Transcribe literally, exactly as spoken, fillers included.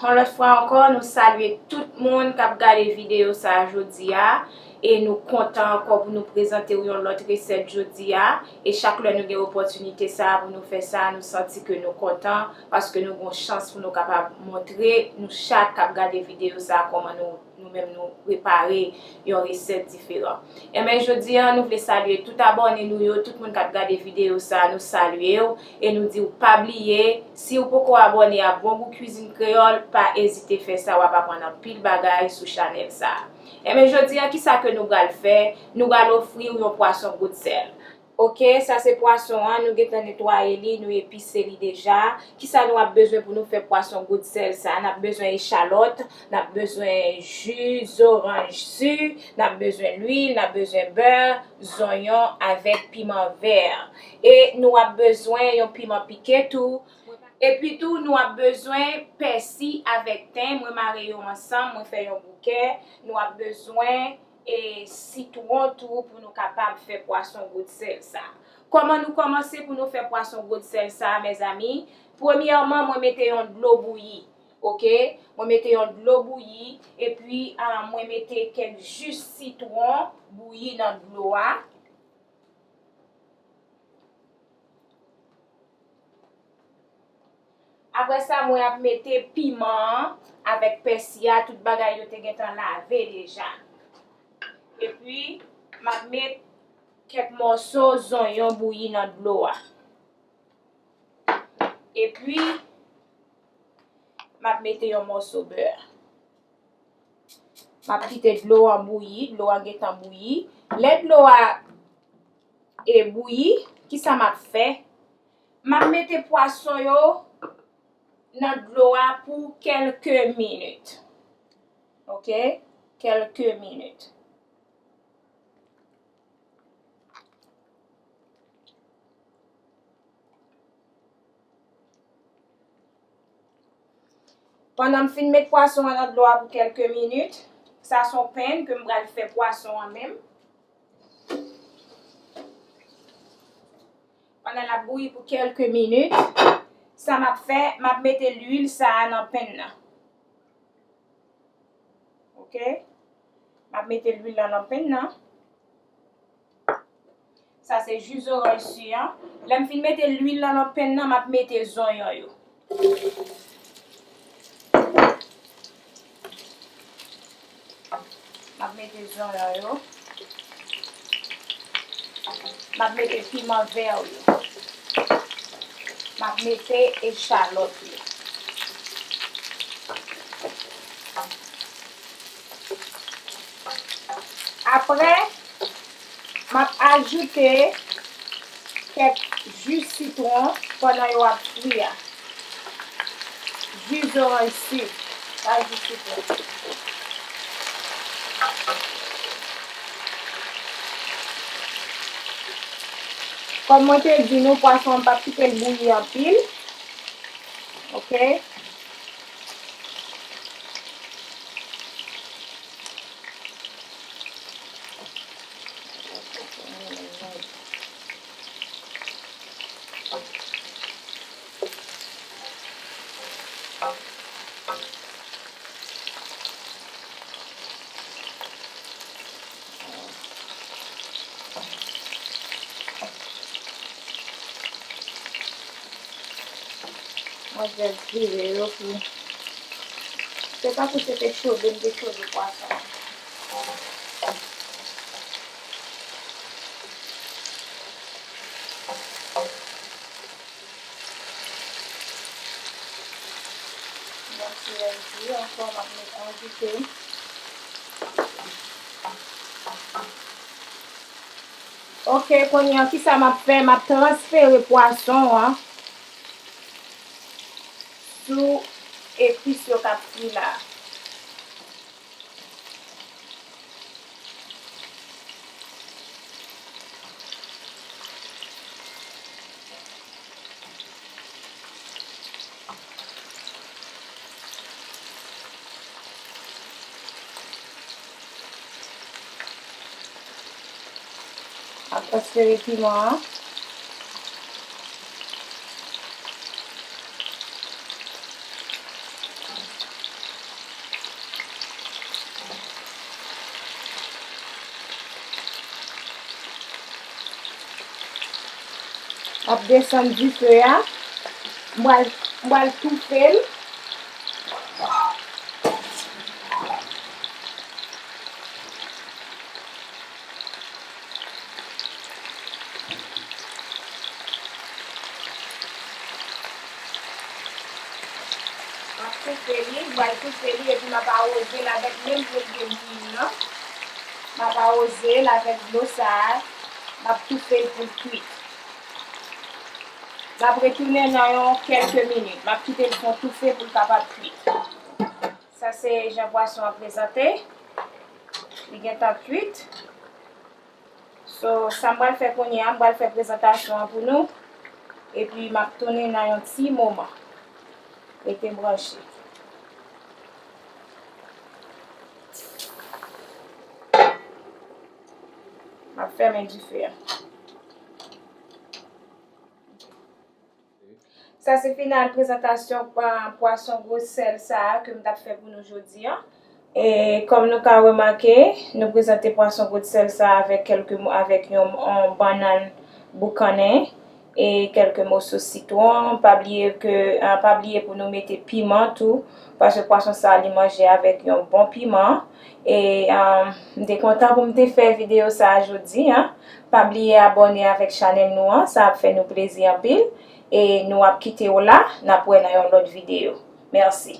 Yon lòt fwa ankò, nou salye tout moun k ap gade videyo sa a jodi a, e nou kontan ankò pou nou prezante w yon lòt resèt jodi a, e chak lè nou gen opòtinite sa a pou nou fè sa, nou santi ke nou kontan, paske nou gen chans pou nou kapab montre nou chak k ap gade videyo sa a kòman nou, nou menm nou prepare yon resèt diferan. Enben, jodi a, nou vle salye tout abòne nou yo, tout moun k ap gade videyo sa a, nou salye w, e nou di w pa bliye, si w poko abòne a Bon Gou Kwizin Kreyòl, pa ezite fè sa, w ap aprann anpil bagay sou chanèl sa a. Enben, jodi a, kisa ke nou pral fè? Nou pral ofri w yon pwason gout sèl. Oke, sa se pwason an, nou gentan netwaye li, nou epise li deja. Kisa nou ap bezwen pou nou fè pwason gout sèl sa? N ap bezwen echalòt, n ap bezwen ji zoranj si, n ap bezwen lwil, n ap bezwen bè, zonyon avèk piman vè. E nou ap bezwen yon piman pike tou. Epi tou, nou ap bezwen pèsi avèk ten. Mwen mare yo ansanm, mwen fè yon boukè. Nou ap bezwen e sitwon tou pou nou kapab fè pwason gout sèl sa. Kòman nou kòmanse pou nou fè pwason gout sèl sa, mezanmi? Premyèman, mwen mete yon dlo bouyi, oke? Mwen mete yon dlo bouyi, epi, ah, mwen mete kèk ji sitwon bouyi nan dlo a. Apre sa, mwen ap mete piman an avèk pèsi a, tout bagay yo te gentan lave deja. Epi, m ap met kèk mòso zonyon bouyi nan dlo a. Epi, m ap mete yon mòso bè. M ap kite dlo an bouyi, dlo an gentan bouyi. Lè dlo a e bouyi, kisa m ap fè? M ap mete pwason yo nan dlo a pou kèlke minit. Oke? Kèlke minit. Pandan m fin met pwason an nan dlo a pou kèlke minit, sa se yon penn ke m pral fè pwason an menm. Pandan l ap bouyi pou kèlke minit, sa m ap fè, m ap mete lwil sa a nan penn nan. Oke? M ap mete lwil lan nan penn nan. Sa se ji zoranj si an. Lè m fin mete lwil lan nan penn nan, m ap mete zonyon yo. M ap mete zonyon yo. M ap mete piman vè yo. M ap mete echalòt yo. Apre, m ap ajoute kèk ji sitwon pandan yo ap fri a. Ji zoranj si, pa ji sitwon. Kòm mwen te di nou, pwason an m p ap kite l bouyi anpil. Oke? Mwen jis vire yo pou, se tankou se te chode m te chode pwason an. Yon ti lè di ankò, m ap met ajoute. Oke, kounye a, kisa m ap fè? M ap transfere pwason an sou epis yo k ap fri la. Ap transfere piman an. M ap desann dife a. M pral, m pral toufe l. M ap toufe li, m pral toufe li epi m ap awoze l avèk menm dlo k gen bouyi nan. M ap awoze l avèk dlo sa a. M ap toufe l pou l kwit. M ap retounen nan yon kèlke minit. M ap kite l fè yon toufe pou l kapab kwit. Sa se jan pwason an prezante. Li gentan kwit. So, sa m pral fè kounye a, m pral fè prezantasyon an pou nou. Epi m ap tounen nan yon ti moman. Rete branche. M ap fèmen dife a. Sa se final prezantasyon pa pwason gwo sèl sa a ke m t ap fè pou nou jodi a. E kòm nou ka remake, nou prezante pwason gwo sèl sa a avèk kèlke mo, avèk yon, yon bannann boukannen e kèlke moso sitwon. Pa bliye ke, ah, pa bliye pou nou mete piman tou, paske pwason sa a li manje avèk yon bon piman. E, ah, m te kontan pou m te fè videyo sa a jodi a. Pa bliye abòne avèk chanèl nou an, sa ap fè nou plezi anpil. E nou ap kite w la, n ap wè nan yon lòt videyo. Mèsi.